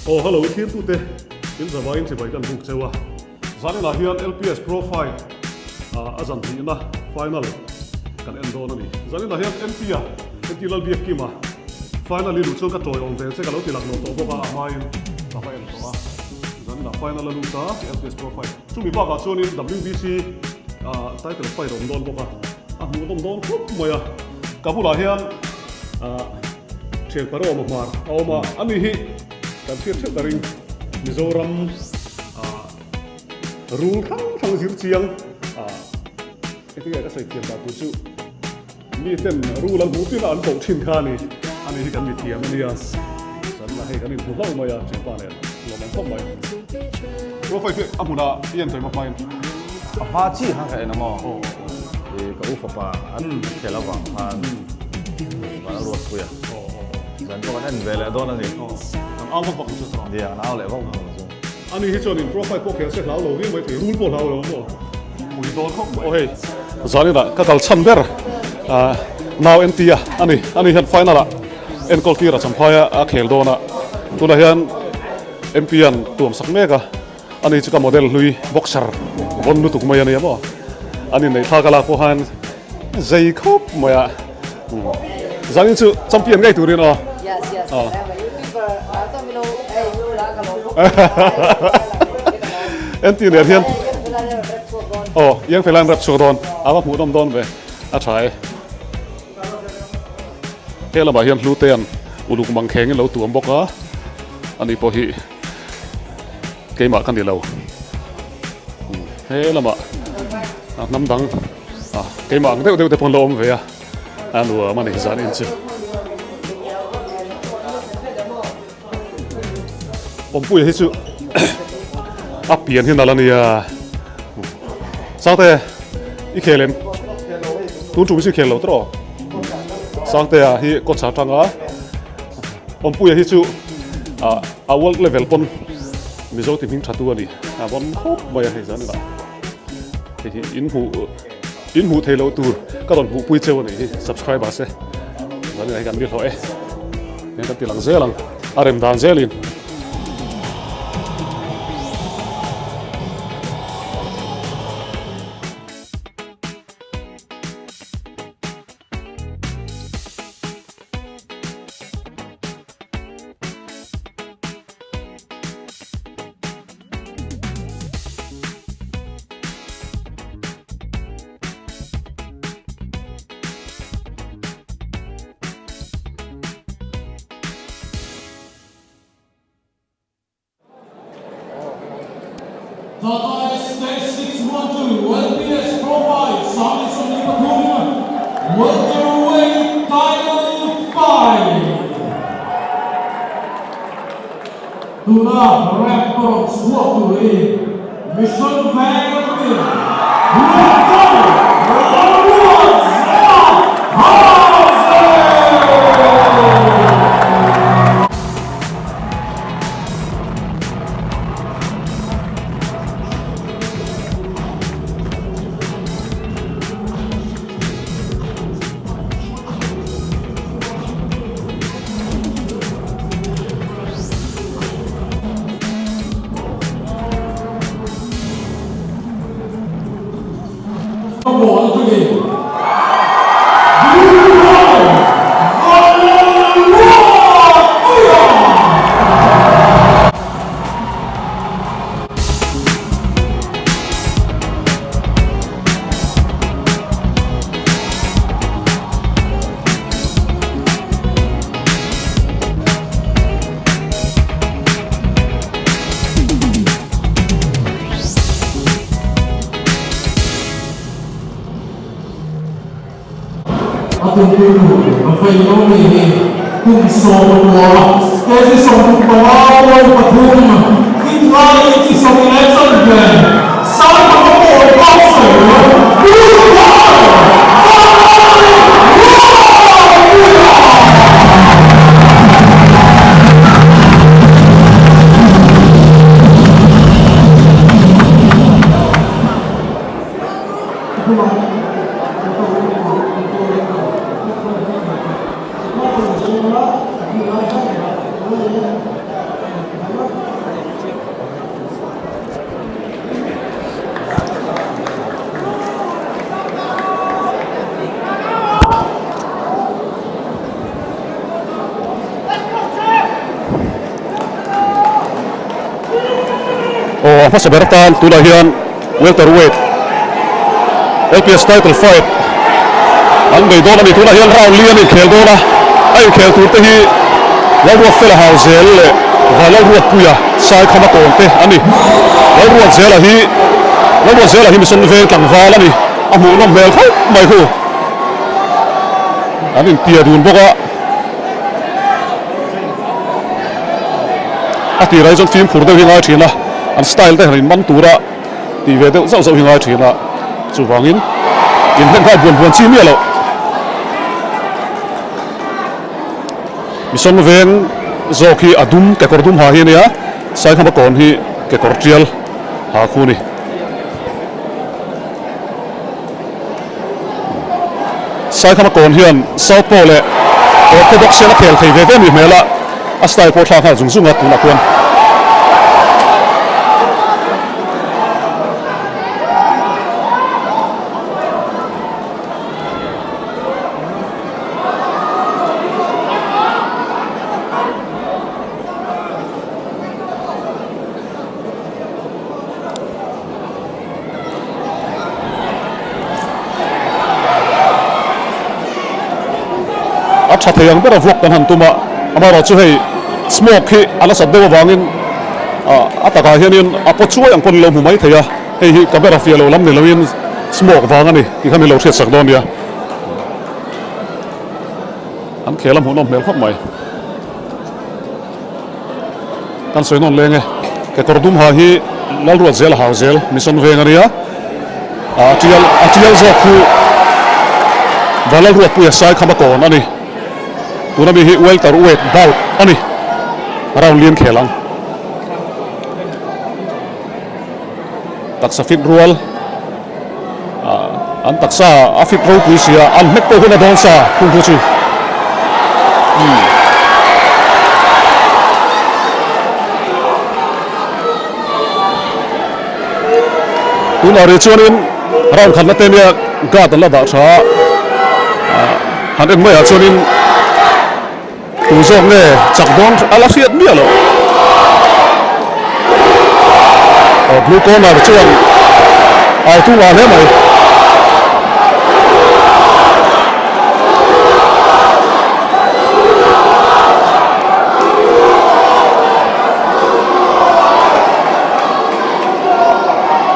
Aw hello i thirtute in zavaiin chibai kan buk cheu a, zaninah hian LPS Pro Fight a zan hnihna final kan en dawn a ni. Zaninah hian MP a MP Lalbiakkima final i luh chuan ka tawiawm ve che ka lo ti lak lo tawh bawk a, a hmain ka va en tawh a. Zaninah final a lut a LPS Pro Fight chumi bakah chuanin WBC title fight a awm dawn bawk a, a hmuhnawm dawn khawp mai a. Ka bulah hian Thian Parawma hmar a awm a, ani hi kan hriat theuh ka ring. Mizoram rul hrang hrang zir chiang engtin nge ka sawi thiam dan tur chu mi ten rul an hmuh tin a an koh thin kha a ni. Ani hi kan mi thiam a nia. Chuan hei kan inhmu hlauh mai a thianpa nen lawmawm khawp mai. Profile hi a hmunah i en tawi hma hmain. A hma chi khan ka en a maw? I ka u fapa an khel avang khan van a ruat pui a. Zan pawh kan en ve leh dawn a ni. Kan au vak vak ang chu tawh. Nia, kan au leh vak vak ang chu. Ani hi chuan in profile pawh khel se hlau lo viau mai thei, rul pawh hlau lo maw? Pui dawn khawp mai. Aw hei, zaninah ka kal chhan ber nau NT a ani, ani hian final ah enkawl tir a Champhai a khel dawn a, tunah hian MP an tuam sak mek a, ani chu ka model hlui boxer vawn lutuk mai a nia maw, an inneih thlak a lak pawh khan zei khawp mai a, zanin chu champion ngei turin aw. Entir nen hian aw iang fel a an rep chhuak dawn a va hmuhnawm dawn ve a tha e. He lamah hian hlute an uluk mang khengin lo tuam bawk a, ani pawh hi keimah ka ni lo. He lamah hnam dang keimah ang deuh deuh te pawh an lo awm ve a, a nuam a ni zan in chu. Awmpuia hi chu a pian hi nalh a nia. Sangte i khel em? Tun tum hi chu i khel lo tawh. Sangtea hi coach atanga Awmpuia hi chu a world level pawn Mizo ti hming tha tu a ni. A vawn khawp mai a hei zan ila. Hei hi in hmuh in hmuh thei loh tur ka rawn hmuhpui cheu a nih hi subscriber se. Zan ila hi kan mi hlawh e. Heng kan ti lang zel ang a rem dan zelin. Tata SK612 LPS Profile 23 Welterweight Title Fight. Tuna rap erawh chhuak tur hi Mission Veng atangin Ruatdawng Lalruatzela Hauze! A tumpui tur a vei lo ni hi kum 15 kg 65 .3 fit lai chi 10 1/2 Saipanga pawl boxer Ruthai Vanlalruatpuia. Aw a hmasa ber atan tunah hian welterweight LPS title fight an nei dawn a ni. Tunah hian round li an inkhel dawn a, a inkhel tur te hi Lalruatfela Hauzel leh Vailalruatpuia Saikhama Kawn te a ni. Lalruatzela hi Lalruatzela hi Mission Veng tlangval a ni, a hmuhnawm hmel khawp mai khu. An intia dun bawk a. A tirah hi chuan fimkhur deuh hi ngai thin a, an style te han inman tura tih ve deuh zauh zauh hi ngai thin a, chuvangin inhlen kha a buan buan chi miah loh. Mission veng zawk hi a dum kekawr dum ha hi a nia, Saikhama kawn hi kekawr tial ha khu a ni. Saikhama kawn hian Southpaw leh Orthodox hian a khel thei ve ve mi hmel a, a style pawh thlak nghal zung zung a tunah khuan. A tha thei ang bera vlog kan han tum a, amaherawh chu hei smoke hi a nasat deuh avangin a takah hianin a paw chuai ang pawh ni lo hmu mai thei a, hei hi camera fiah loh lam ni loin smoke vang a ni tih kha min lo hriatsak dawn nia. An khel a hmuhnawm hmel khawp mai. Kan sawi nawn leng e. Kekawr dum ha hi Lalruat zel a hau zel Mission veng a nia. A tial a tial zawk khu Vanlalruatpuia Saikhama kawn a ni. Tuna mi hi welter weight bout a ni. Round lian khel ang. Taksa fit rual an taksa a fit ropui si a, an hmet pawh hun a dawn sa khung khu chu. Tunah rih chuanin round khatna te nia guard an la dah tha a, han en maiah chuanin Tu zawk nge chak dawn a la hriat miah loh. Aw blue corner chuan au tung ah hle mai.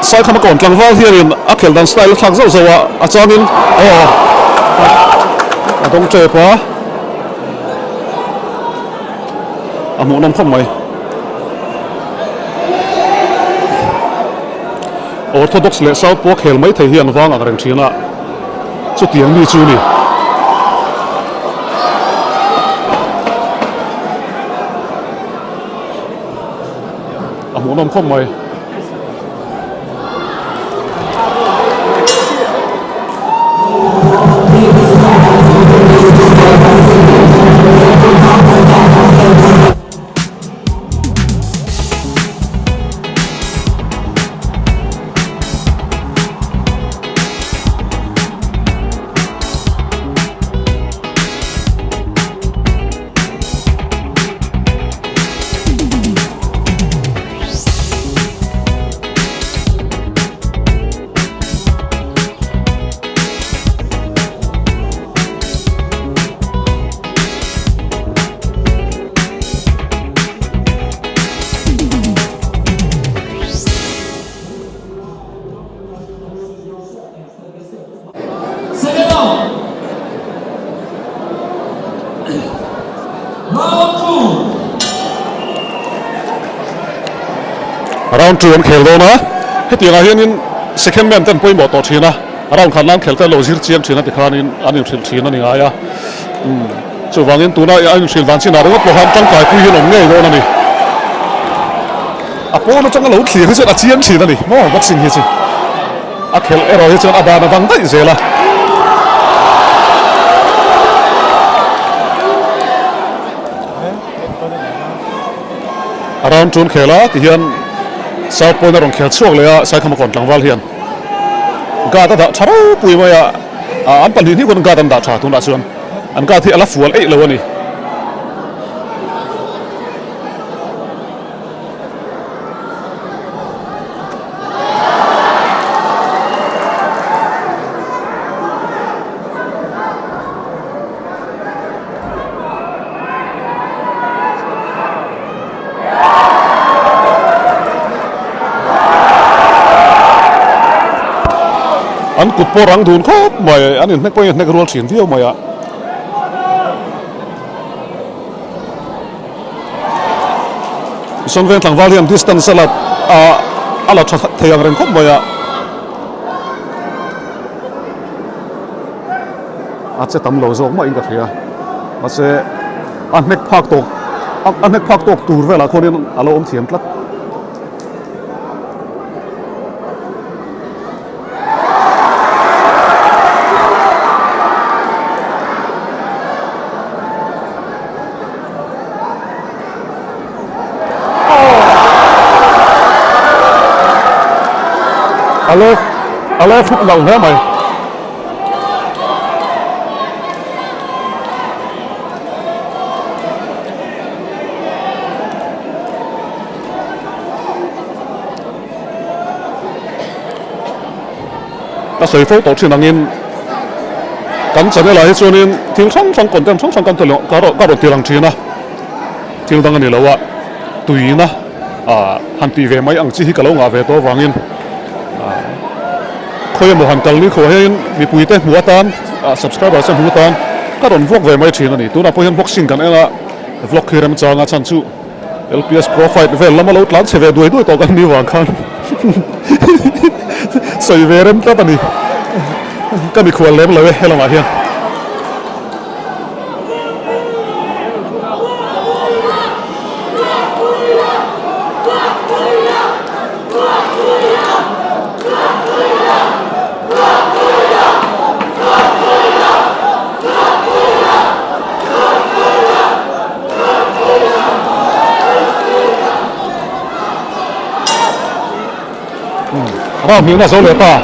Saikhama kawn tlangval hianin a khelh dan style a thlak zauh zauh a, a changin aw a dawng tep a. A hmuhnawm khawp mai. Orthodox leh Southpaw khel mai thei hi an vang ang reng thin a, chutiang mi chu ni. A hmuhnawm khawp mai. Round 2 an khel dawn a, hetiangah hianin second man te an pawimawh tawh thin a, round khat nan khel te an lo zir chiang thin a tikhanin an inhrilh thin a ni ngai a, chuvangin tuna a inhrilh dan chinah ringawt pawh khan tangkai pui hi an awm ngei dawn a ni. A pawn atanga lo thlir hi chuan a chiang thin a ni maw boxing hi chu. A khelh erawh hi chuan a dan a dang daih zel a. A round tun khel a ti hian South Point a rawn khel chhuak leh a Saikhamakawn tlangval hian guard a dah tha ropui mai a, an pahnih hnih khawn guard an dah tha tunah chuan an guard hi a la fual eih lo a ni. An kut pawh rang dun khawp mai, an inhnek pawhin a hnek rual thin viau mai a. Sawn veng tlangval hian distance a la a la tha thei ang reng khawp mai a. A che tam lo zawk mahin ka hria. Mahse a hnek phak tawk a hnek phak tawk tur velah khuanin a lo awm thiam tlat. A left a left hook nalh hle mai. Ka sawi fo tawh thin angin kan channel ah hi chuanin thil hrang hrang content hrang hrang kan ka rawn ti lang thin a, thil dang a ni lo a, tuina ah han tih ve mai ang chi hi ka lo ngah ve tawh avangin ah khawi emaw han kal ni khaw hian mipui te hmuh atan ah subscriber te hmuh atan ka rawn vlog ve mai thin a ni. Tunah pawh hian boxing kan en a, vlog hi remchanga chhan chu. LPS Pro Fight vel lama lo tlan chhe ve duai duai tawh kan ni vang khan sawi ve rem tlat a ni. Ka mikhual lem lo e helamah hian. Round hnihna zo leh ta.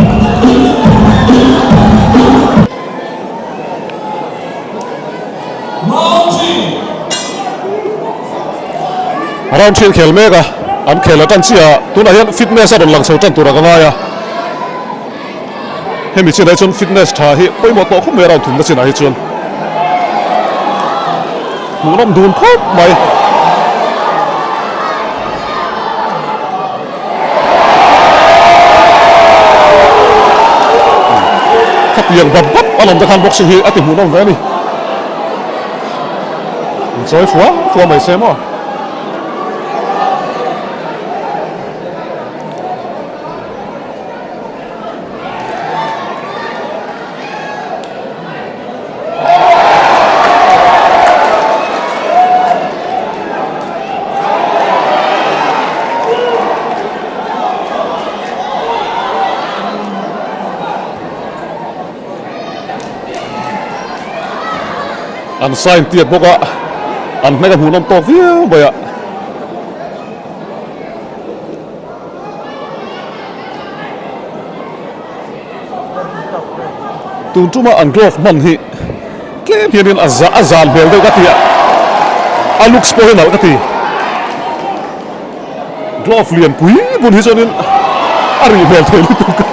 Round thin khel mek a, an khel a tan chiah a, tunah hian fitness a rawn lang chho tan tur a ka ngai a. Hemi chinah hi chuan fitness tha hi pawimawh tawh khawp mai a round thumna chinah hi chuan hmuhnawm dun khawp mai. Khatiang bap bap a lawm te khan boxing hi a ti hmuhnawm ve a ni. Inchawi fua fua mai se maw. An sign tiat bawk a, an hnek a hmuhnawm tawk viau mai a. Tun tuma an glove hman hi tlem hianin a za a zan hmel deuh ka ti a, a looks pawh hi nalh ka ti. Glove lian pui bun hi chuanin a rih hmel thei lutuk a.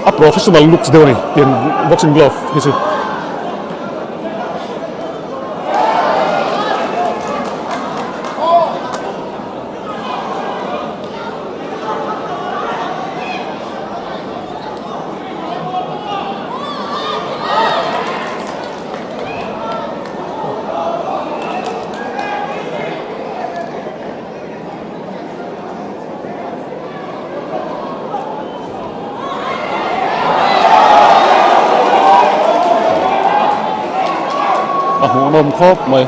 A professional looks deuh a ni tiang boxing glove hi chu. A hmuhnawm khawp mai.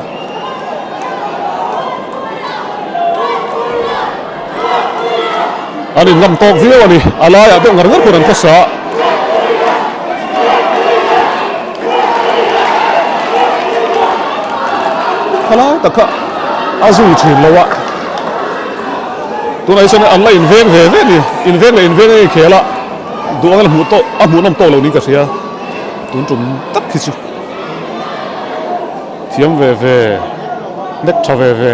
An inlam tawk viau a ni. A laiah deuh ngar ngar khawn an khawsa a. Khalai tak kha a zui thin lo a. Tunah hi chuan an la inveng ve ve a ni. Inveng leh inveng a inkhel a, duh angin a hmuh tawh a hmuhnawm tawk lo niin ka hria. Tun tum tak hi chu thiam ve ve, nek tha ve ve.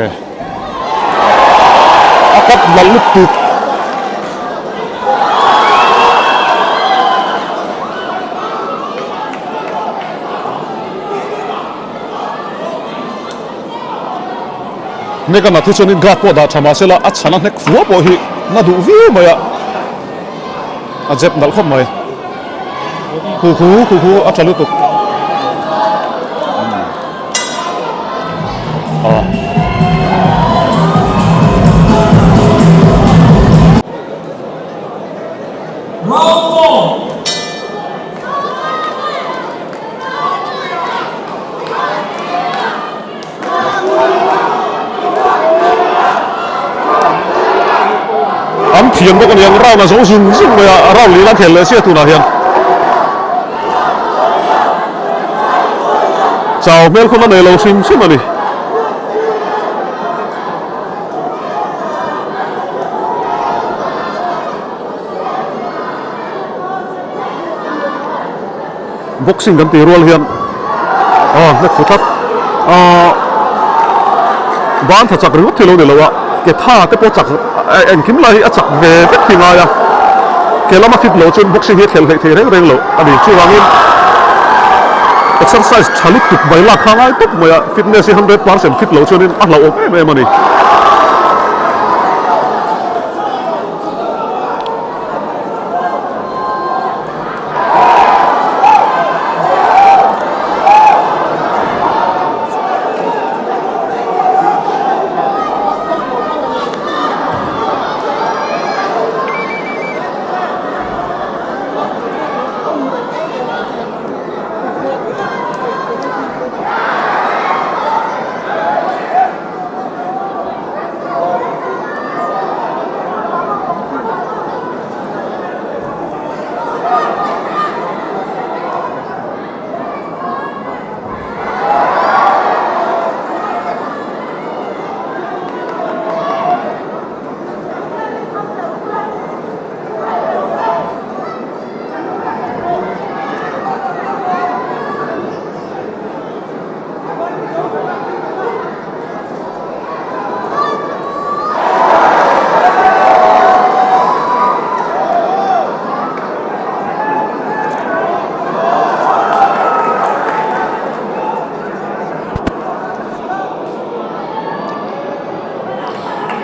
A kap nalh lutuk. Hnek a nat hi chuanin guard pawh dah tha mahse la a chhan a hnek fua pawh hi Na duh viau mai a, a jab nalh khawp mai. Khu khu khu khu a tha lutuk. Aw. Round 4. An thiam bawk a ni ang round a zo zung zung mai a, round leh la khel leh chiah tunah hian chau hmel khawn a nei lo hrim hrim a ni. Boxing kan tih rual hian aw hnek fu tlat aw ban tha chak ringawt hi lo ni lo a ke tha te pawh chak engkim lai hi a chak ve vek hi ngai a ke lama fit loh chuan boxing hi a khelh hleih thei reng reng loh a ni chuvangin exercise tha lutuk mai lak kha ngai tawp mai a fitness hi 100% fit loh chuanin a hlauhawm em em a ni.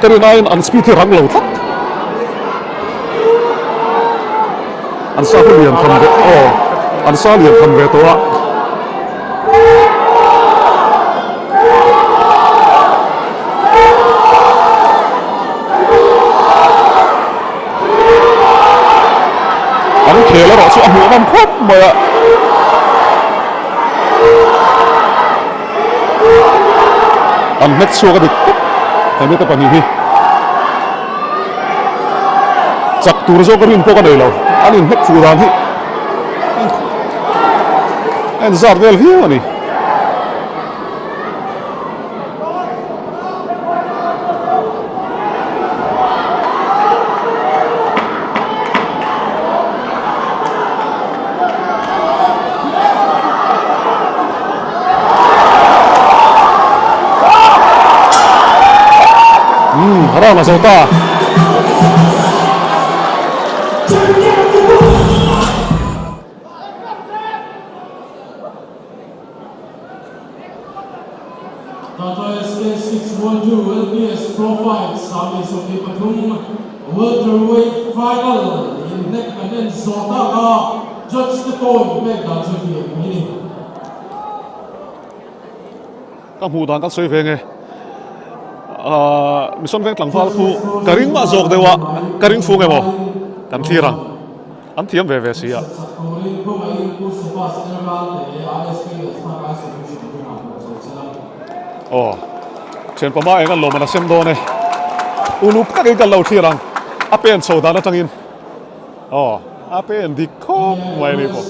Ka rin aiin an speed hi rang lo tlat. An sa hi lian tham ve aw an sa lian tham ve tawh a. An khel erawh chu a hmuh nawm khawp mai a. An hmet chhuak a dik tawp he mite pahnih hi. Chak tur zawk a rin pawh ka nei lo. An inhmet fuh dan hi a inzat vel viau a ni. Umm round a zo ta. Tata SK612 LPS Pro Fight 23 Welterweight Final inhnek kan en zawh tak a, judge te pawh inpek dan chu hliam mai ni. Ka hmuh dan kan sawi ve nge. Ahh Mission Veng tlangval khu ka ring mah zawk deuh a, ka ring fung emaw kan thlir ang. An thiam ve ve si a. Aw thianpa mah eng an lawm an a sem dawn e. Uluk takin kan lo thlir ang. A pen chho dan atangin. Aw a pen dik khawp mai a ni pawh.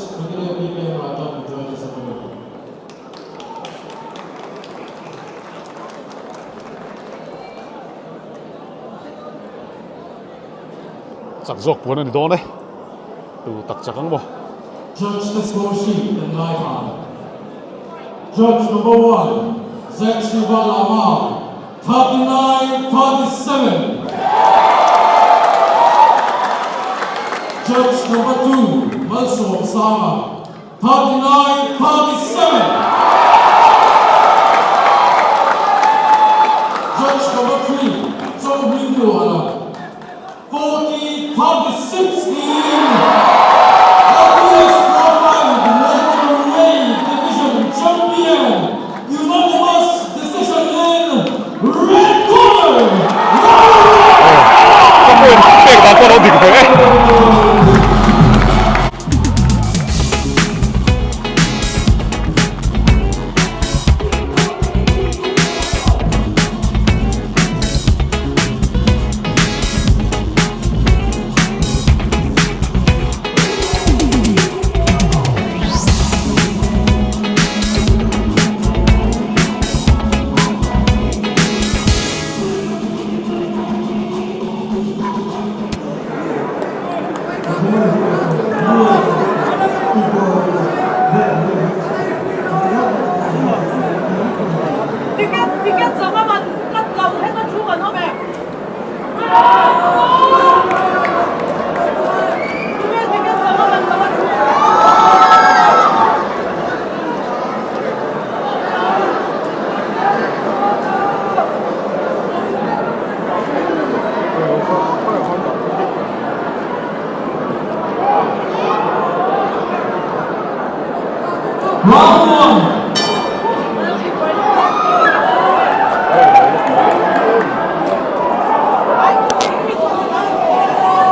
Chak zawk puan a ni dawn e, tu tak chak ang maw? Judge te score sheet kan lai han. Judge number one, Zack Shiva Lama, 39 37. Judge number two, Malsawm Sanga, 39 37. Judge number three, Chauhming Luana. dik ve e. Round one.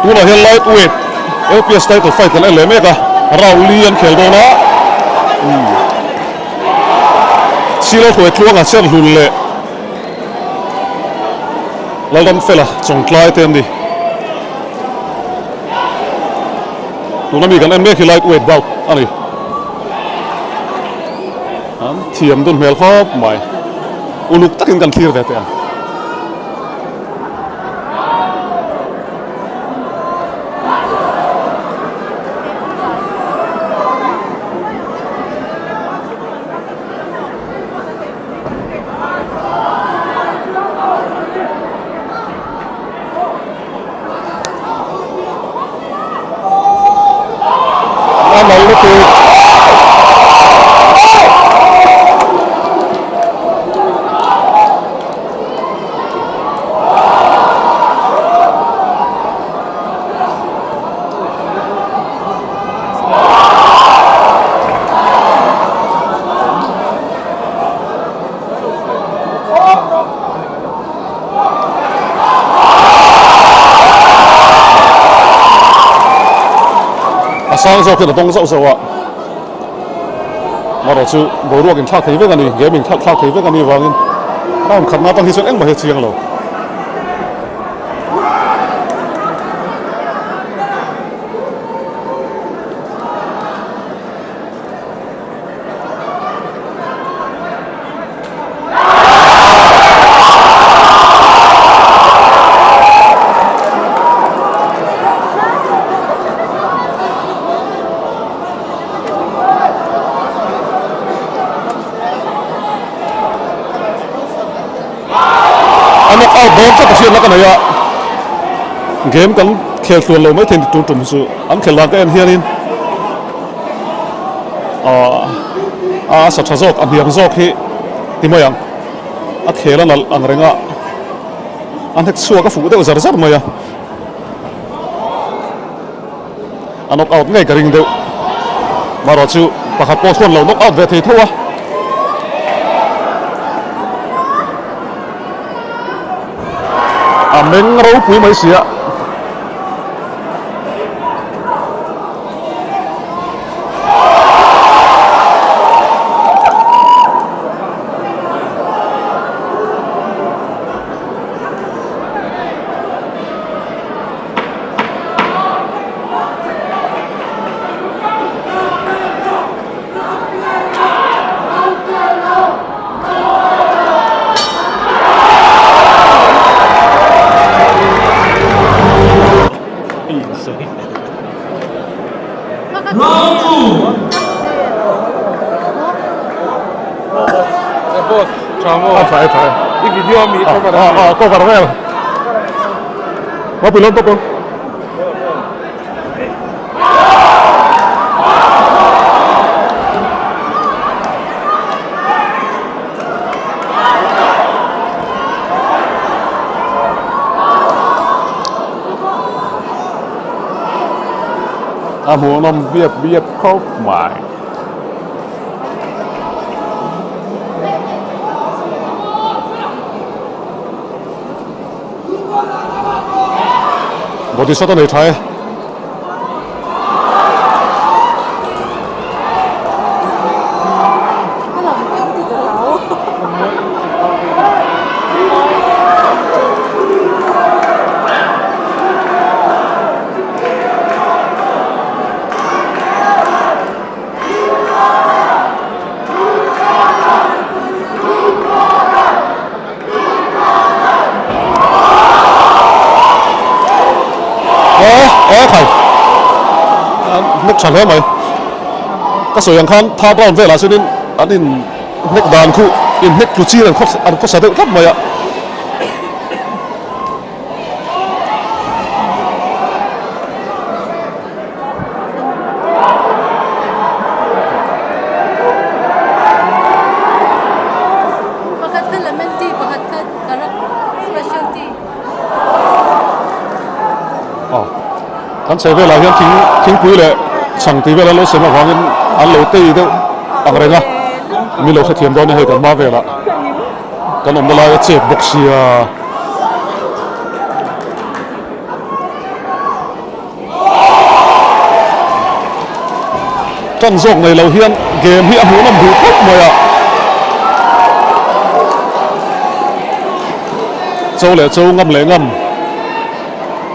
Tunah hian lightweight LPS title fight kan en leh mek a, round li an khel dawn a, Silo hruai tluanga cher hlun leh Lalramfela chawngtlai te an ni. Tuna mi kan en mek hi lightweight bout a ni. An thiam dun hmel khawp mai. Uluk takin kan thlir ve teh ang. A nal lutuk. A sang zawk hian a dawng zauh zauh a, marawh chu boruak inthlak thei vek a ni, game inthlak thlak thei vek a nih vangin round khatna atang hi chuan engmah hi a chiang lo. A knock out dawn tlat a hriatna ka nei a, game kan khel tluan lo maithei ni tur tum chu an khel dan ka en hianin Ahh a sa tha zawk a hniam zawk hi ti mai ang a khel a nalh ang reng a a hnek chhuak a fuh deuh zar zar mai a a knock out ngei ka ring deuh marawh chu pakhat pawh chuan lo knock out ve thei tho a. A meng ropui mai si a. Round 2. Boss, tha maw? A tha e tha e. I video mi cover a mi. A cover vel. Mapui lawm tawp ang. A hmuhnawm biak biak khawp mai. Body shot a nei tha e. Aw khai hnek tha hle mai ka sawi ang khan third round velah chuanin an in hnek dan khu in hnek tlu chin an khawsa deuh tlat mai a. Pakhat kha lemon tea, pakhat kha karak special tea. Aw, kan chhe velah hian thing thingpui leh chhang tih vel an lo sem avangin an lo tei deuh ang reng a, mi lo hrethiam dawn nia hei kan hma velah. Kan awmna lai a chep bawk sia. Tan zawk nei lo hian game hi a hmuhnawm duh khawp mai a. Cho leh cho ngam leh ngam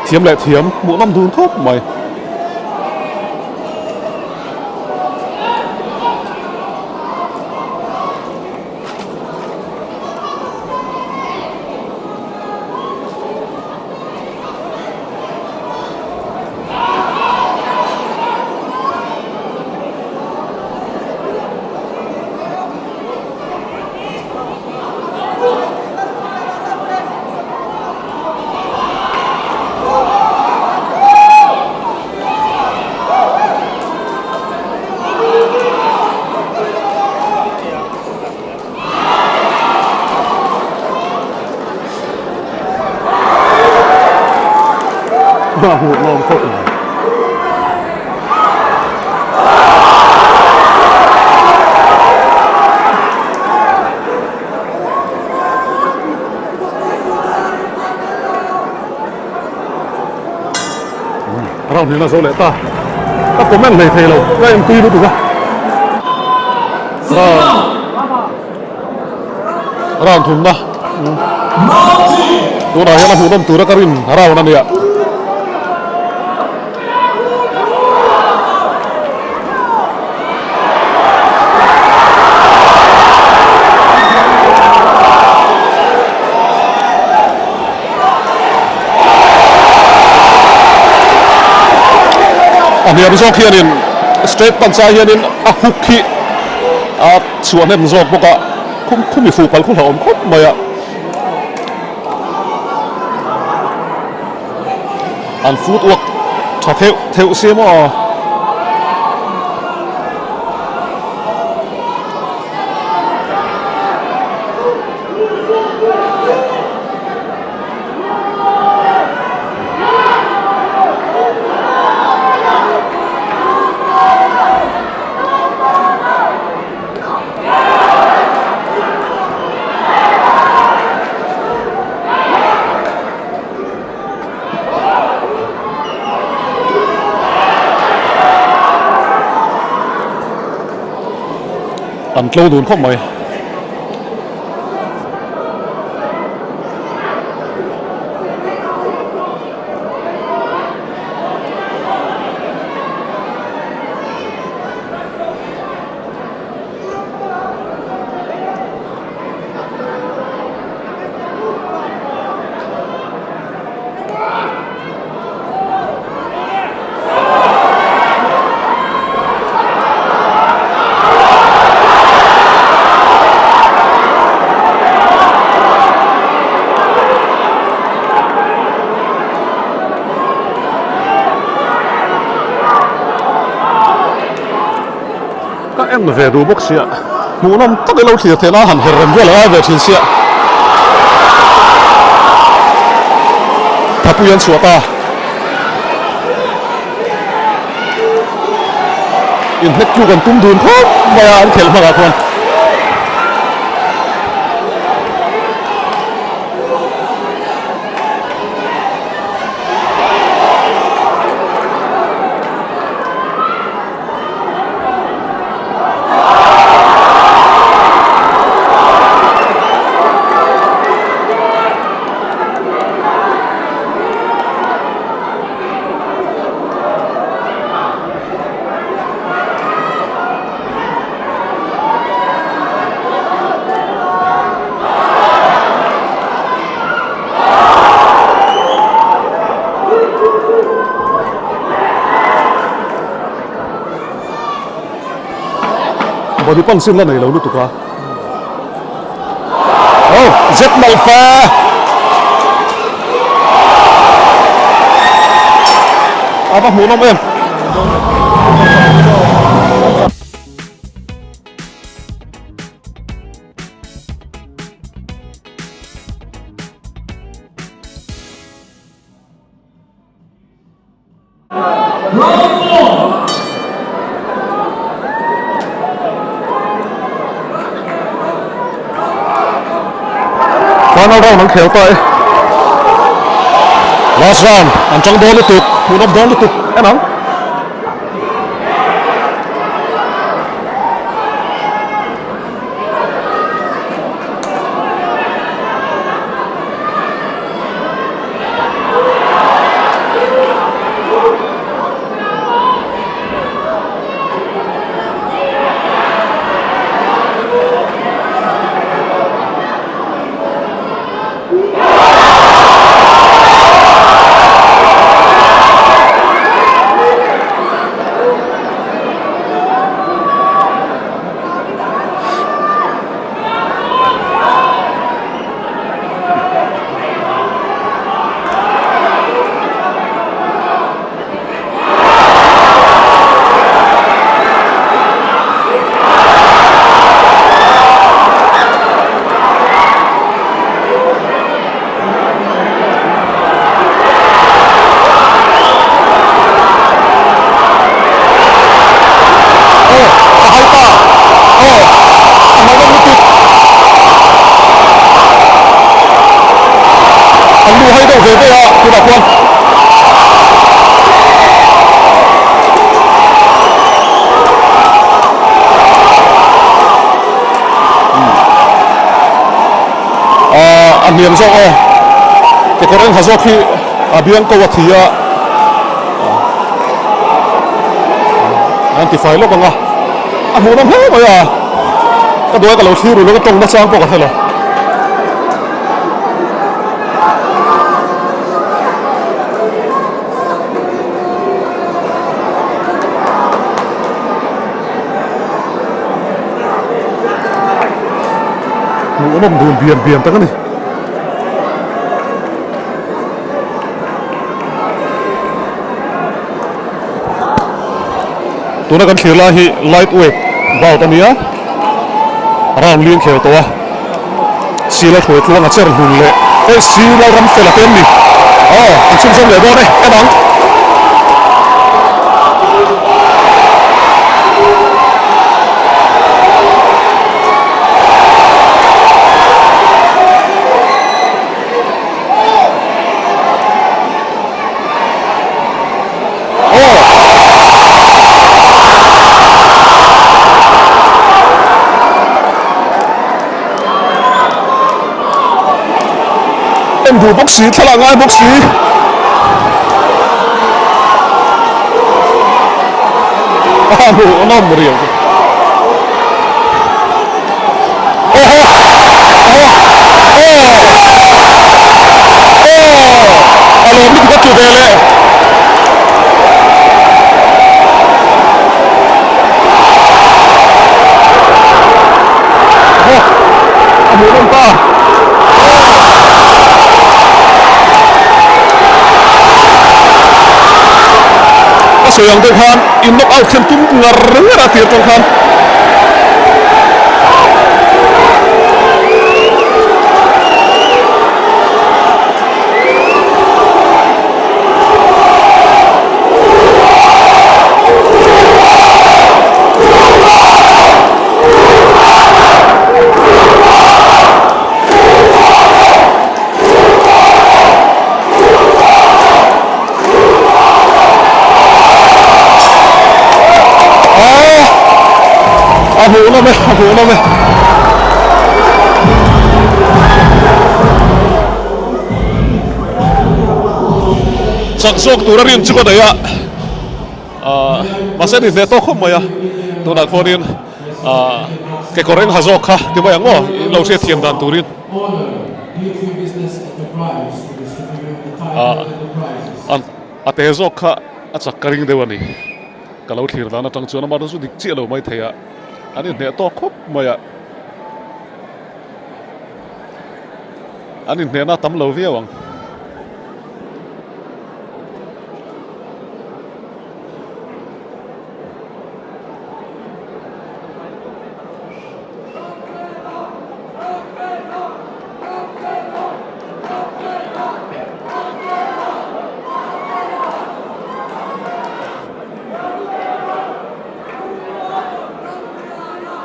thiam leh thiam hmuhnawm dun khawp mai. Hmuhnawm khawp mai. Round hi na zo leh ta. Ka comment hlei thei lo. Ka en tui lutuk a. Round thumna. Tunah hian a hmuhnawm tura ka rin round a nia. A hniam zawk hianin straight punch ah hianin a hook hi a chhuah hnem zawk bawk a khum khumi fuh pal khu hlauhawm khawp mai a an footwork tha theuh theuh sia maw. An tlo dun khawp mai. Ka en ve duh bawk sia, hmuhnawm tak i lo thlir theih nan han her rem vel a ngai ve thin sia. Thapui an chhuah ta. Inhnek tluk an tum dun khawp mai a an khelh hmangah khuan. Aw pan sin la nei lo lutuk a. Aw zet nalh fe. A va hmuhnawm em. Final round an khel ta e. Last round an tang dawn lutuk, hmuhnawm dawn lutuk en ang. Aw a hai ta aw a hmang nawm lutuk an lu hai deuh ve ve a tunah khuan a hniam zawk aw kekawr eng ha zawk hi a biang ko a thi a. An ti fai lawk ang a, a hmuhnawm hle mai a, ka duai ka lo thlir ru lo ka tawng nachang pawh ka hre lo. Hmuhnawm dun bian bian tak a ni. Tuna kan thlir lai hi light weight bout a nia, round li an khel tawh a, sila hruai tluang a cher hlun leh hei sila ram fel a te an ni, aw an chhunzawm leh dawn e, en ang. En duh bawk si, thlalak ngai bawk si. A hmuh a nawm riau. Oho! Oho! Aw! Aw! A lawm lutuk a tlu ve leh. Oho! A hmuh nawm ta. Ka sawi ang deuh khan in knock out thlen tum ngar ngar a tir tawng khan. A hmuh nawm e, a hmuh nawm e. Chak zawk tur a rin chu ka nei a, mahse ni hneh tawk khawp mai a, tunah khuanin kekawr eng ha zawk kha ti mai ang aw, in lo hriat thiam dan turin. A te zawk kha a chak ka ring deuh a ni. Ka lo thlir dan atang chuan amah chu dik chiah lo mai thei a. An inhneh tawk khawp mai a. An inhnehna a tam lo viau ang.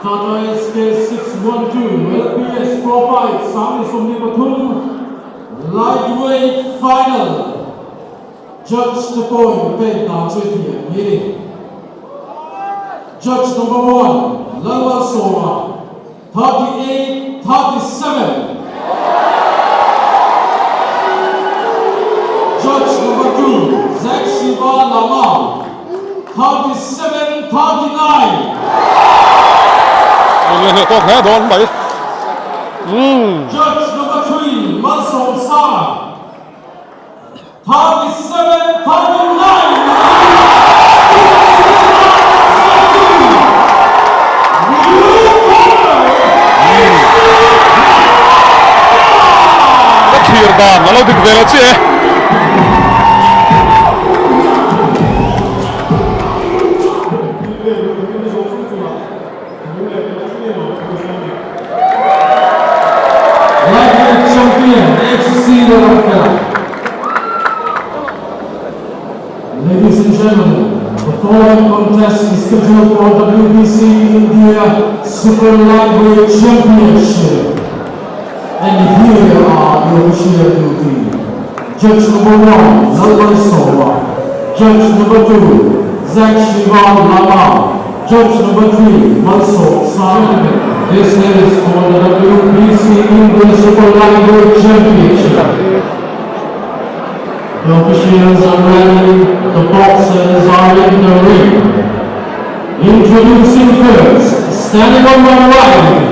Tata SK612 LPS Pro Fight 34 Lightweight Final Judge te pawhin pek dan chu thiam hi ni. Judge number one Lalmalsawma 38 37 Judge number two Zack Shiva Lama 37 39. Judge number 3 Malsawm Sanga 37 39. Ka thlir dan a lo dik ve lo chiah e. Lightweight champion HC Lalramfela. Ladies and gentlemen, the following contest is scheduled for WBC India Super Lightweight Championship. And here are the official duty. Judge number one, Lalwan Sowa. Judge number two, Zach Shiva Lama. Judge number 3, Mansoor Simon. This is for the WBC India Super Lightweight Championship. The officials are ready, the boxers are in the ring. Introducing first, standing on my right,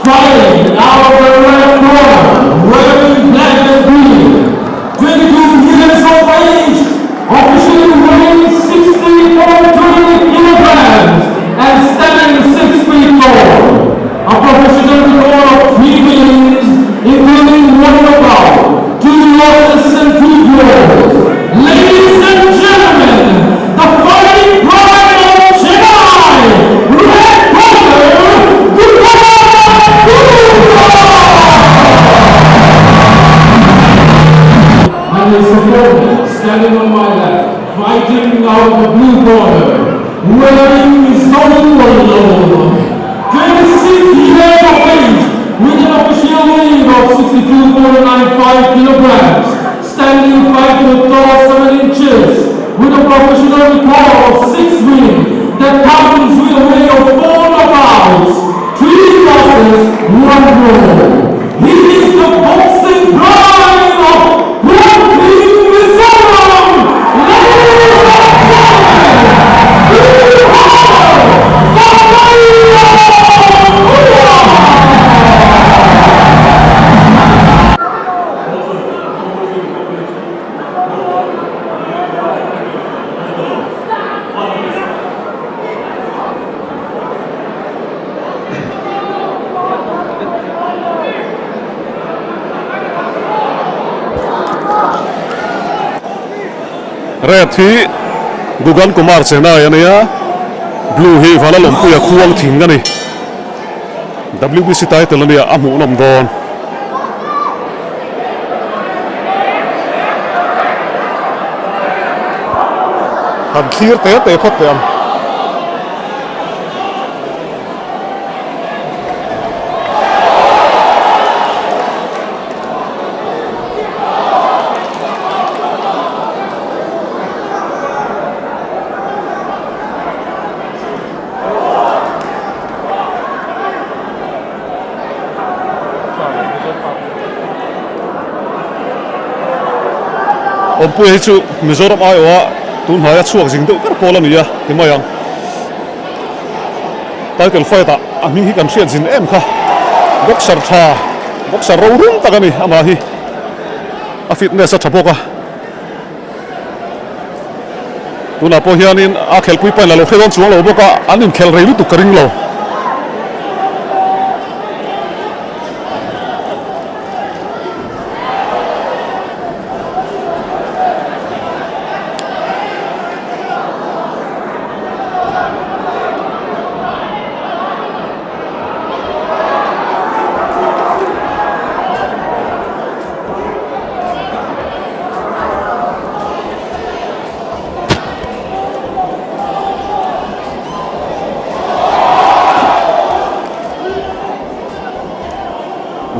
fighting out of the red corner, wearing black and green, 22 years of age, officially weighing 60.3 kilograms and standing 6 feet tall. A professional record of 3 wins, including 1 knockout, 2 losses and 2 draws. Ladies and gentlemen, the fighting pride of Chennai, Red Corner, Gurukul! And his opponent, standing on my left, fighting out of the blue corner, wearing Zone 26 years of age, with an official weight of 62.95 kilograms, standing 5 foot tall 7 inches, with a professional record of 6 wins that comes with a weight of 4 knockouts, 3 losses, 1 draw. He is the boxing pride of Brooklyn, Mizoram! Ladies and gentlemen, Red hi Gugan Kumar Chennai a nia, Blue hi Valalawmpuia khuang thing a ni. WBC title a nia a hmuhnawm dawn. Han thlir te te phawt teh ang. Awmpuia hi chu Mizoram aiawha tun hnaia chhuak zing deuh ber pawl a ni a ti mai ang. Title fight ah a hming hi kan hriat zin em kha. Boxer tha, boxer rorum tak a ni amah hi. A fitness a tha bawk a. Tunah pawh hianin a khelhpui pain la lo hre dawn chuang lo bawk a, an inkhelh rei lutuk ka ring lo.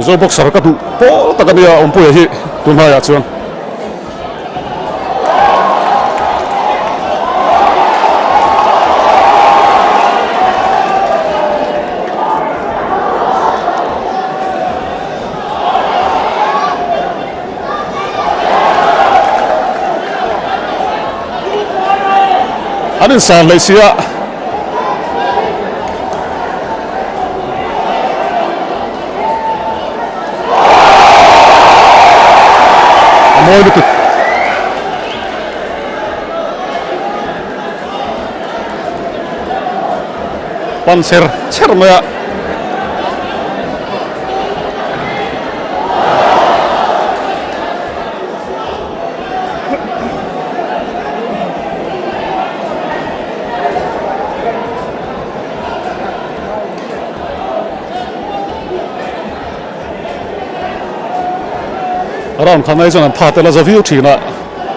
Mizo boxer ka duh pawl tak a nia Awmpuia hi tunhaiah chuan. An insan hlei sia. A mawi lutuk. Pan cher cher mai a. Round khan ai chuan an tha tel a za viau thin a,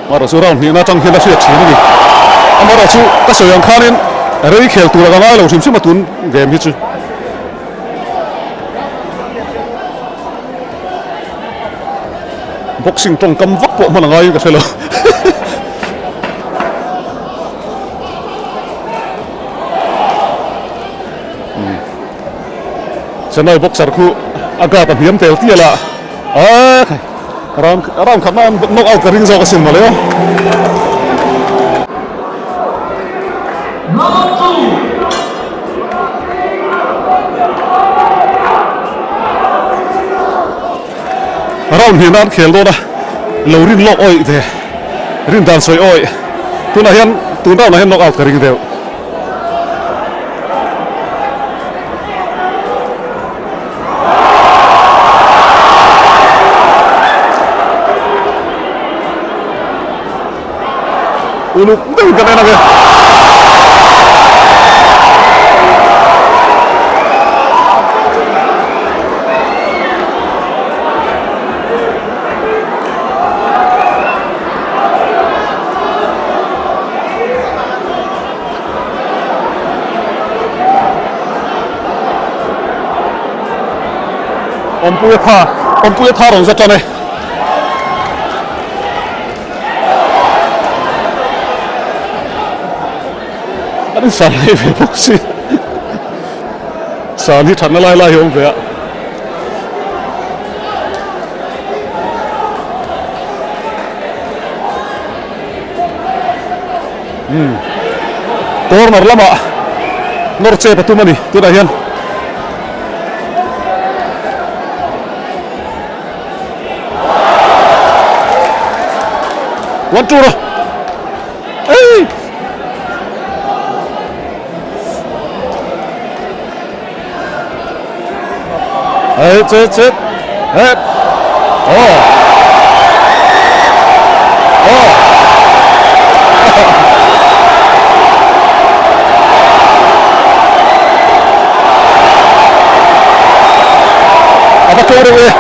amaherawh chu round hnihna atang hian a hriat thin a ni. Amaherawh chu ka sawi ang khanin rei khel tur a ka ngai lo hrim hrim a tun game hi chu. Boxing tawngkam vak pawh hman a ngaiin ka hre lo. Chennai boxer khu a guard a hniam tel tial a, aaa round round khat nan knock out ka ring zawk asin mawle aw. Round hnih nan khel dawn a, lo rin lawk awih ve, rin dan sawi awih, tunah hian tun round ah hian knock out ka ring deuh. Uluk deuh kan en ang e. Awmpuia tha, Awmpuia tha rawn za tan e. An insan rei ve bawk si. San hi thatna lai lai hi a awm ve a. Umm corner lamah nawr chep a tum a ni tunah hian. One two rawh ei Ei che che eh oh oh A va tawng reuh e.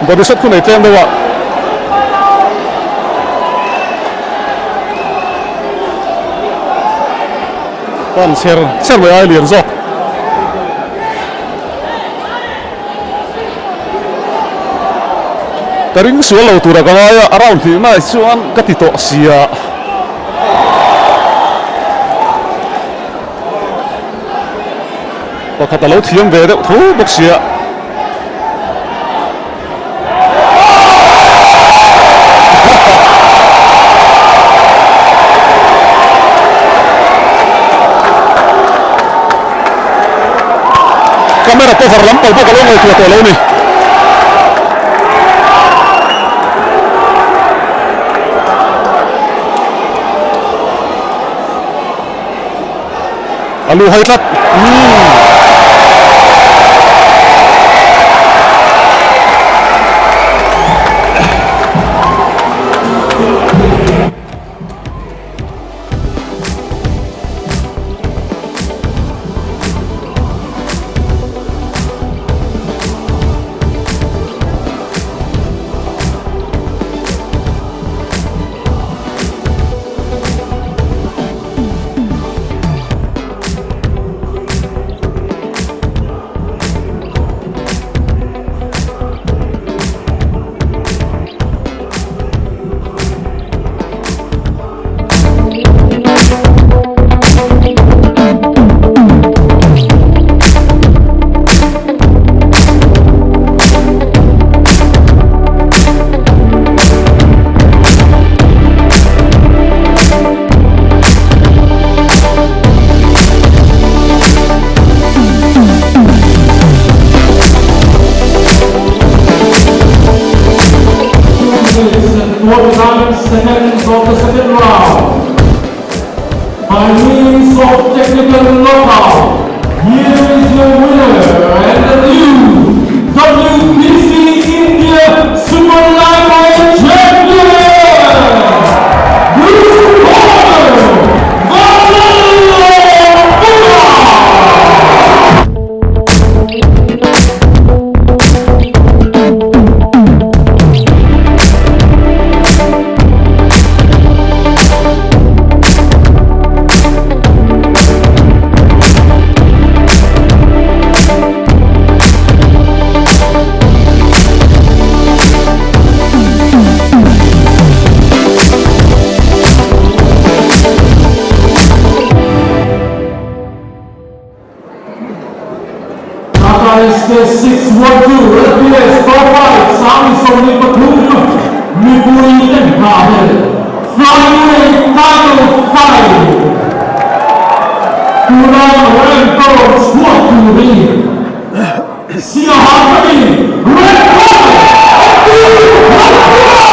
Body shot khu nei tlem deuh a. Pan cher cher mai ai lian zawk. Ka ring sual lo tura ka ngai a, a round hnih mai chuan ka ti tawh sia. Pakhat a lo thiam ve deuh tho bawk sia. Camera cover lam pang pawh ka lo ngaihtuah tawh lo a ni. A lu hai tlat. Umm. By means of technical knockout, here is your winner and the new WBC India Super Lightweight Champion, Blue Corner, Vanlallianpuia! Tata SK 612 LPS Pro Fight 23 mipui ten nghahhlelh Flyweight Title Fight tuna rank erawh chhuak tur hi Siaha takin Red Corner Abdul Lalpuia!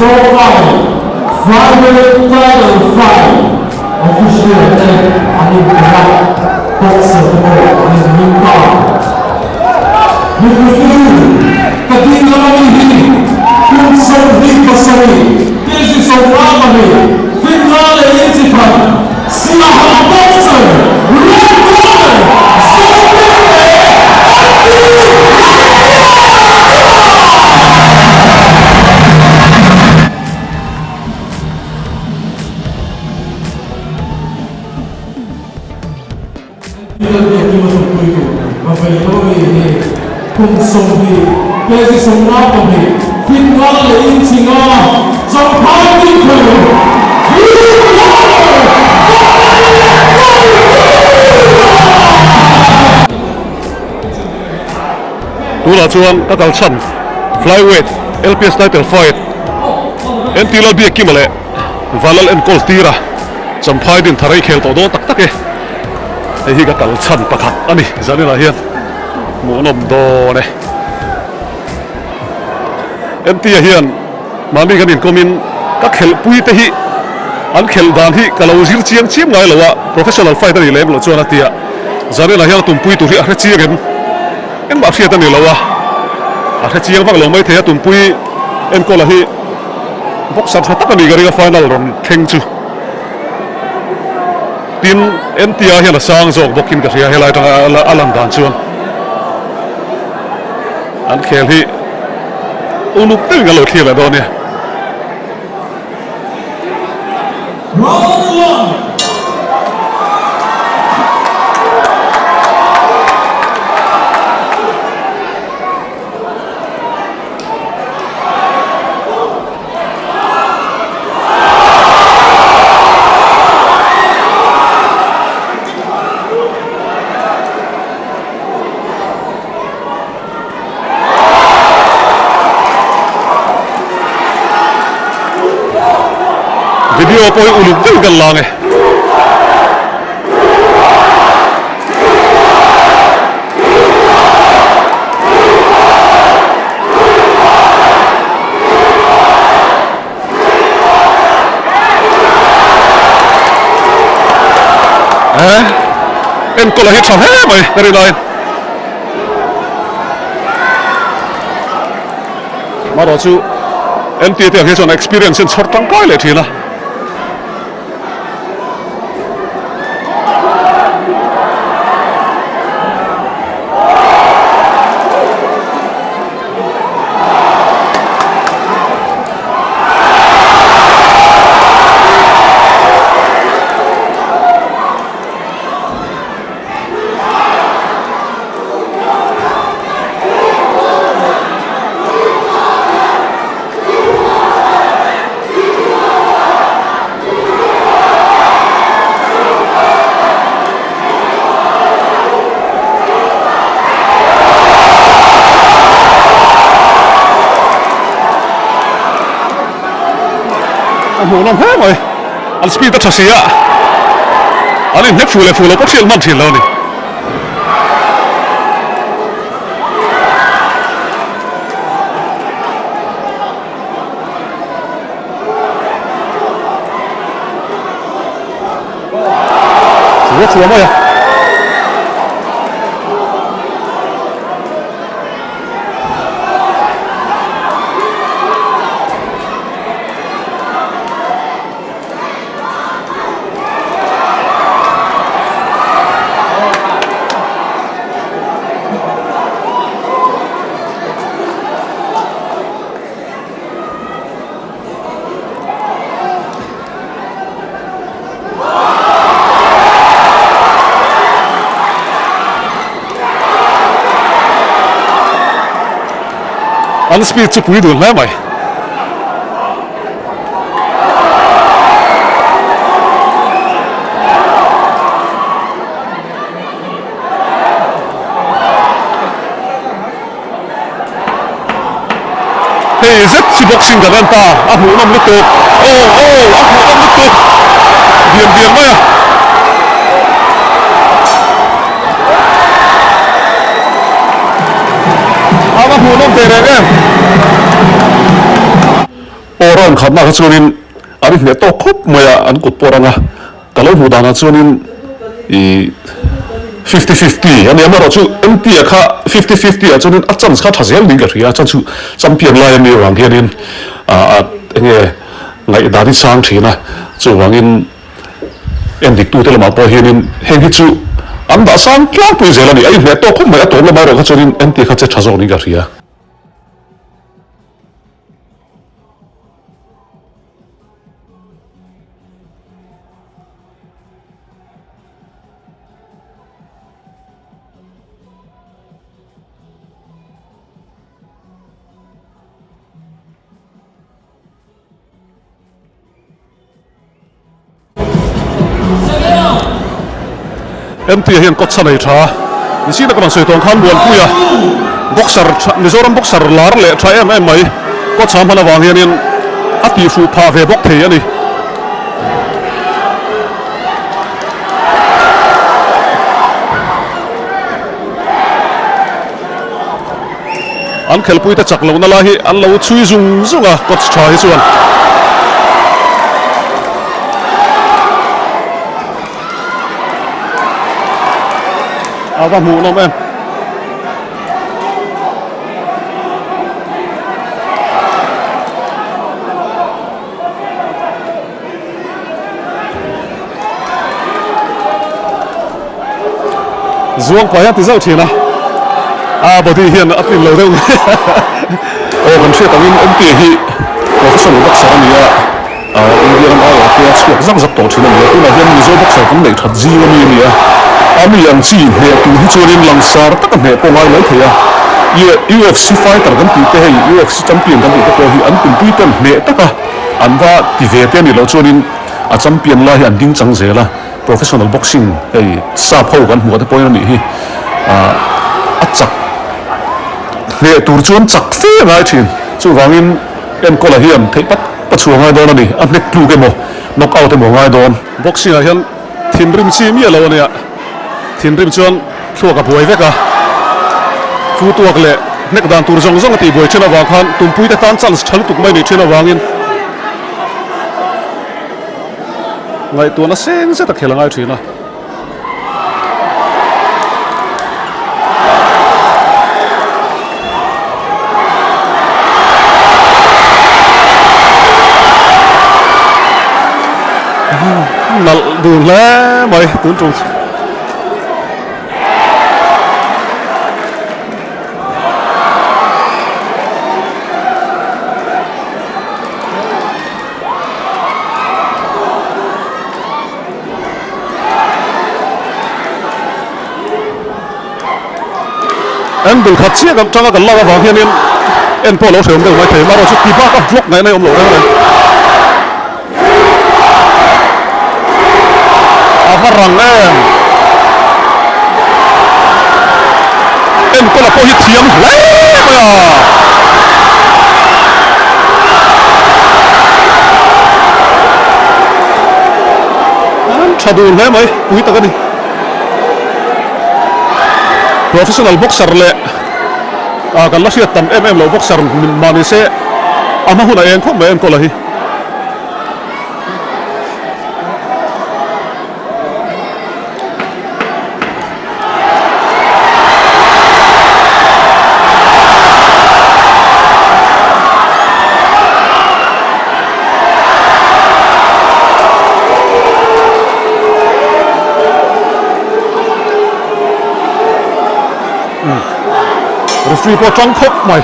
Pro Fight, Flyweight Title Fight, Official te an inpe a, boxer te pawh an inring ta. Mipui te u, ka ding lam ami hi kum 27, kg 52, Finla leh Inchikhat, Siaha boxer Red Corner, Zohming leh Andy Lallianpuia! Lalbiakima thawkpui tur va vei lo mi hi kum 20 kg 52 fit nga leh inchi nga Champhai tih thei Blue Corner Tunah chuan ka kal chhan Flyweight LPS title fight NT Lalbiakima leh Vanlal enkawl tira Champhai din thar ei khel tawh dawn tak tak e. Hei hi ka kal chhan pakhat a ni zaninah hian hmuhnawm dawn e. MT-a hian mahni kan inkawmin ka khelhpui te hi an khelh dan hi ka lo zir chiang chiam ngai lo a, professional fight a nih lem loh chuan a ti a, zaninah hian a tumpui tur hi a hre chiang em? Engmah hriat a ni lo a, a hre chiang vak lo maithei a tumpui enkawla hi boxer tha tak a nih ka ring a final rawn thleng chu. Tin, NTI hian a sang zawk bawkin ka hria helai atanga a lan dan chuan. An khel hi uluk deuhin kan lo thlir leh dawn nia. Video pawh hi uluk deuh kan lang e. Eh, enkawl a hi tha hle mai ka rin aiin. Marawh chu NTA te ang hi chuan experience hian chhawr tangkai leh thin a. A hmuhnawm hle mai, an speed a tha si a, an inhnek fuh leh fuh lo pawh hriat hman thin lo a ni. Chu chhuah mai a. An speed chu pui dun hle mai. Hei zet chu boxing kan en ta, a hmuhnawm lutuk, aw aw a hmuhnawm lutuk diam diam mai a. A va hmuhnawm teh reng em. Aw round khatna kha chuanin an inhmeh tawk khawp mai a, an kut pawh rang a. Ka lo hmuh danah chuanin ih fifty fifty a ni a, amaherawhchu MT ah kha fifty fifty ah chuanin a chance kha tha zel niin ka hria a, chance chu champion lai a nih avang hianin ah eng nge ngaihdan hi sang thin a, chuvangin endik tute lamah pawh hianin heng hi chu an dah sang tlangpui zel a ni, a inhmeh tawk khawp mai, a tawp lamah erawh kha chuanin MT kha che tha zawk niin ka hria. MT hian kawt sa nei tha ni si tak a rawn sawi tawng khan Muanpuia boxer tha Mizoram boxer lar leh tha em em mai kawt sa hman avang hianin a tihfuh phah ve bawk thei a ni. An khelpuite chak lohna lai hi an lo chhui zung zung a, coach tha hi chuan. A va hmuh nawm em. Zuang kai a ti zauh thin a. A body hian a tlin lo deuh mai a. Aw kan hriat angin MP hi professional boxer a ni a, India ram aiawh te a chhuak zak zak tawh thin a ni a. Tunah hian Mizo boxer kan neih that zing a mi a ni a. A mi ang chi hneh tur hi chuanin langsar taka hneh pawh ngai mai thei a. UFC fighter kan tih te hei UFC champion kan tih te pawh hi an tumpui ten hneh taka an va ti ve te a nih loh chuanin a champion lai hi an ding chang zel a. Professional boxing hei sap ho kan hmuh te pawhin a nih hi a chak hneh tur chuan chak fe a ngai thin. Chuvangin enkawla hian theih pat pat chhuah a ngai dawn a ni. A hnek tluk emaw knock out emaw a ngai dawn. Boxing ah hian thinrim chi miah lo a nia. Thinrim chuan thluak a buai vek a. Footwork leh hnek dan tur zawng zawng a tih buai thin avang khan tumpuite tan chance tha lutuk mai nih thin avangin Ngaihtuahna seng zet a khel a ngai thin a. Nalh dun hle mai tun tum chu. Angle khat chiah kan tanga kan lak avang hianin en pawh a lo hrehawm deuh mai thei marawh chu ti bak a vlog ngaihna hi awm lo reng reng. A va rang em! Enkawla pawh hi thiam hle mai a. An tha dun hle mai, pui tak a ni. Professional boxer leh kan la hriat tam em em loh boxer mah ni se a hma hunah eng khawp mai enkawla hi. Referee pawh tang khawp mai.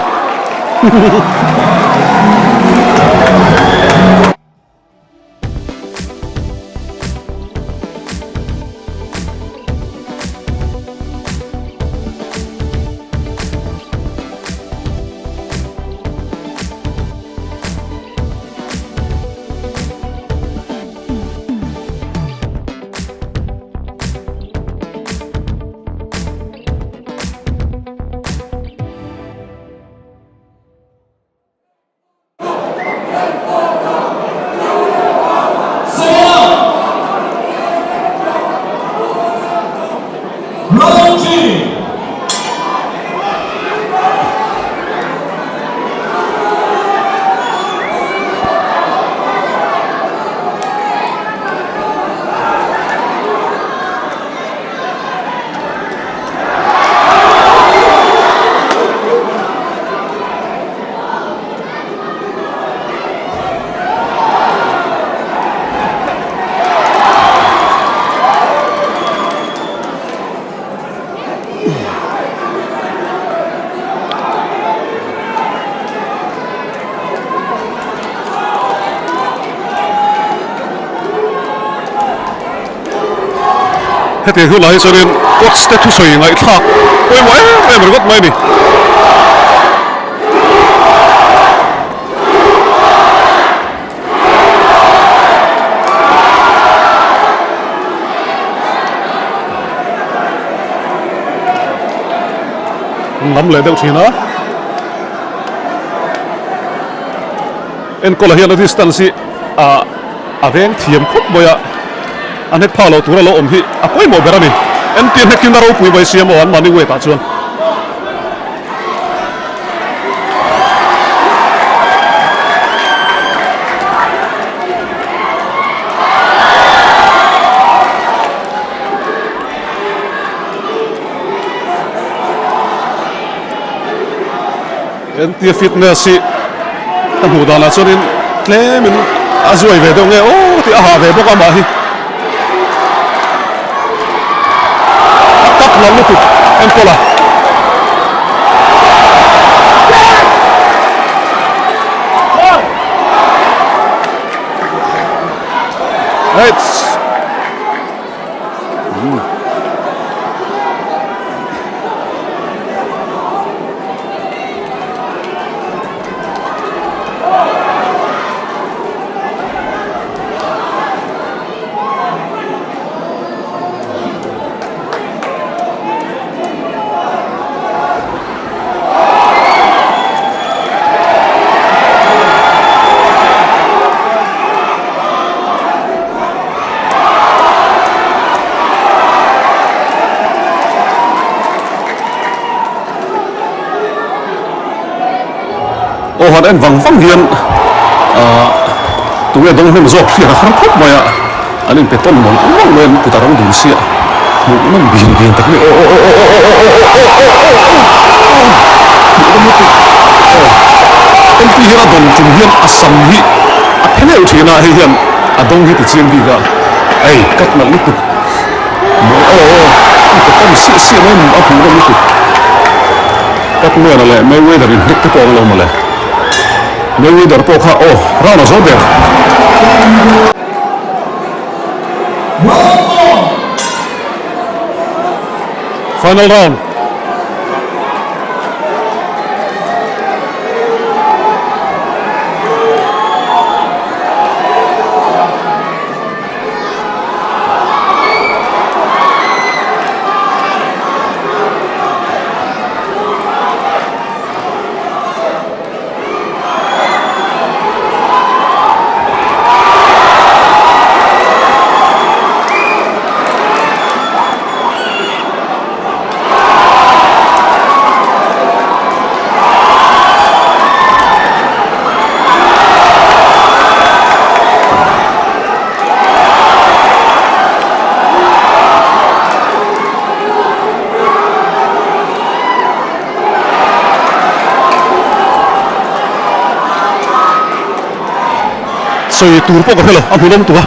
Hetiang hunah hi chuanin coach te thusawi ngaihthlak pawimawh em em ringawt mai a ni. Lam leh deuh thin a. Enkawl ah hian a distance hi ah a veng thiam khawp mai a. A hnek phak loh tur a lo awm hi a pawimawh ber a ni. Entir hnekin a ropui mai si emaw an mahni weight ah chuan. Entia fitness hi ka hmuh danah chuanin tlemin a zuai ve deuh nge aw tih a hah ve bawk a mah hi a kap nalh lutuk enkawl a. Heights. Aw han en vang vang hian ah tunge dawng hnem zawk hriat a har khawp mai a, an inpe tawn mawlh mawlh mai a, an kut a rang dun sia, hmuh nawm bian bian tak mai aw aw aw aw aw aw aw aw aw aw aw aw hmuh nawm lutuk aw MP hian a dawn tum hian a sam hi a phe neuh thin a, hei hian a dawng hi ti chiang bik a, ei cut nalh lutuk maw aw aw inpe tawn siah siah mai a hmuh nawm lutuk. Pacman-a leh Mayweather inhnek te pawh an lo mawle. Mayweather pawh kha aw round a zo ber. Final round. Sawi tur pawh ka hre lo, a hmuhnawm tuk a.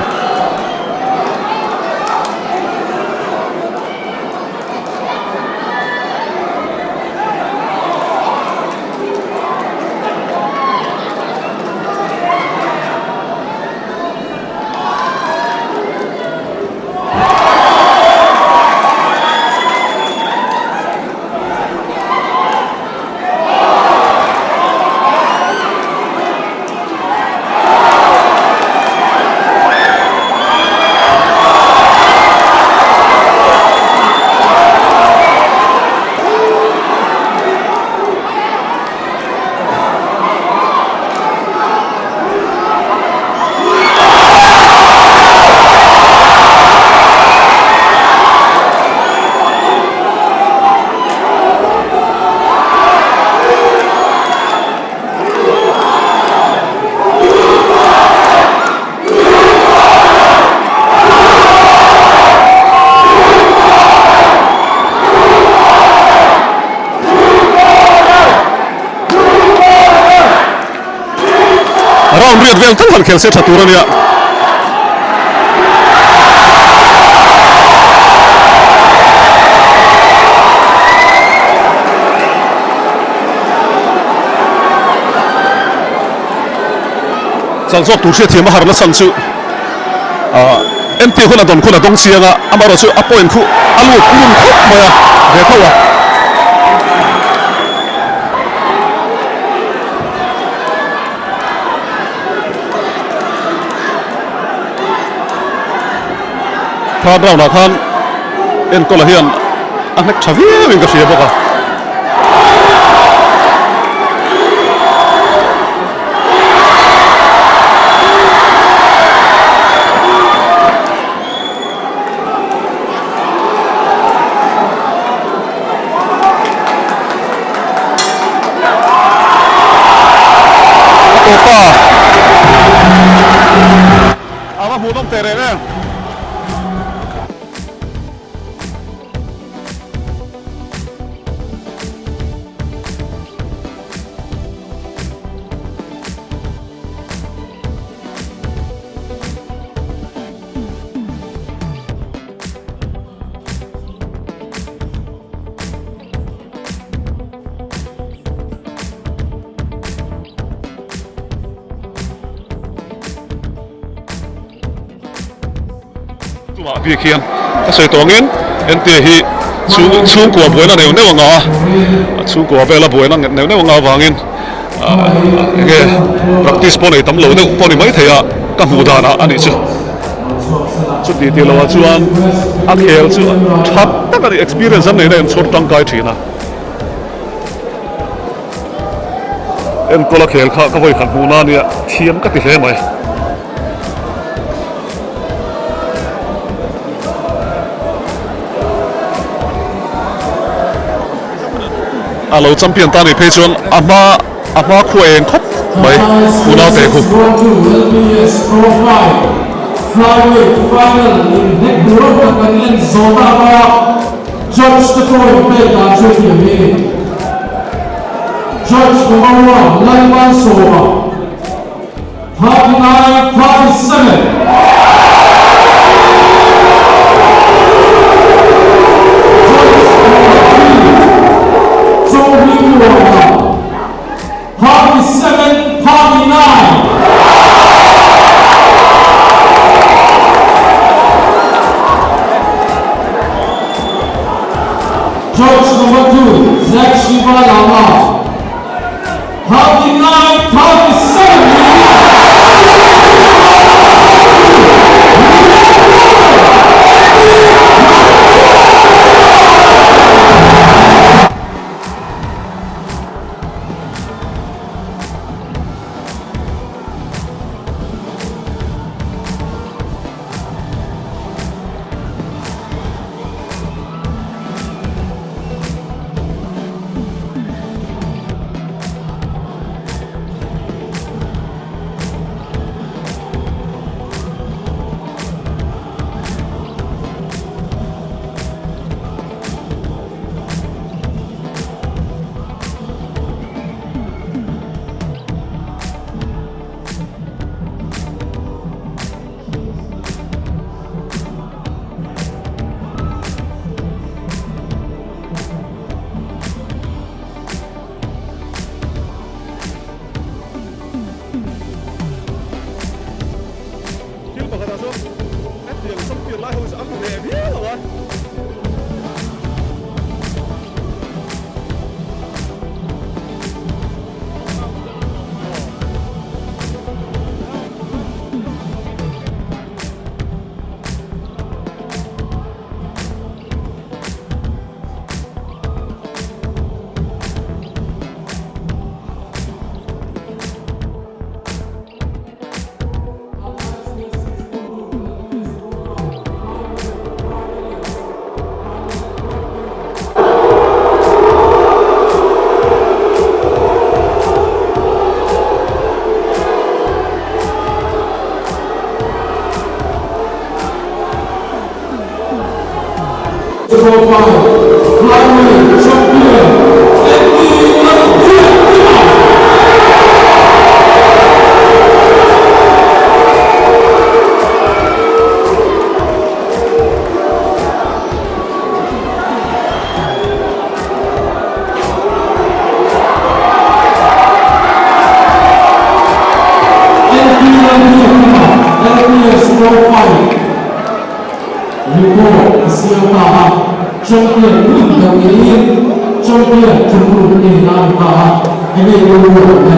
Round riat vel tal han khel se tha tur a nia. Chal zawk tur hriatthiam a harna chhan chu MT hun a dawn khun a dawng chiang a, amaherawhchu a point khu a lut ngun khawp mai a, ve tho a. Third round ah khan Enkawla hian a hnek tha viau in ka hria bawk a. A tawp ta. A va hmuhnawm teh reng em. Tumah bik hian ka sawi tawh angin NTA hi chhungkua buaina neuh neuh anga a, chhungkua vela buaina neuh neuh anga avangin enge practice pawh nei tam lo deuh pawh ni maithei a ka hmuh danah a nih chu. Chuti tih lohah chuan a khel chu tha tak a ni, experience an neihna in chhawr tangkai thin a. Enkawl a khel kha ka vawi khat hmuhna a nia, thiam ka ti hle mai. A lo champion ta nih phei chuan a hma a hma khua eng khawp mai unau te khu. 39 37. Judge number 3, Zohmingmuana, 37 39. Judge number 2, Zack Shiva Lama, 39 37. Thil pakhatah chuan hetiang champion lai ho hi chu an hneh viau lo a. Flyweight champion Andy Lalbiakkima. Andy Lalbiakkima, LPS Pro Fight. Report a siam ta a, Champion hun deuh niin Champion thungruk nihna a ni ta a, enge i rilru ang le?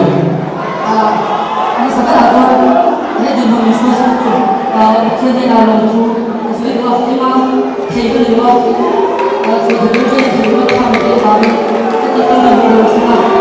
Hmasa berah chuan he dinhmun min hruai chhungtu Pathian hnenah lawm thu ka sawi duh a, tima thei ka ni lo, chu thei tur chuan thei rual kha mi te avangin ka tih tur a ni lo thung a.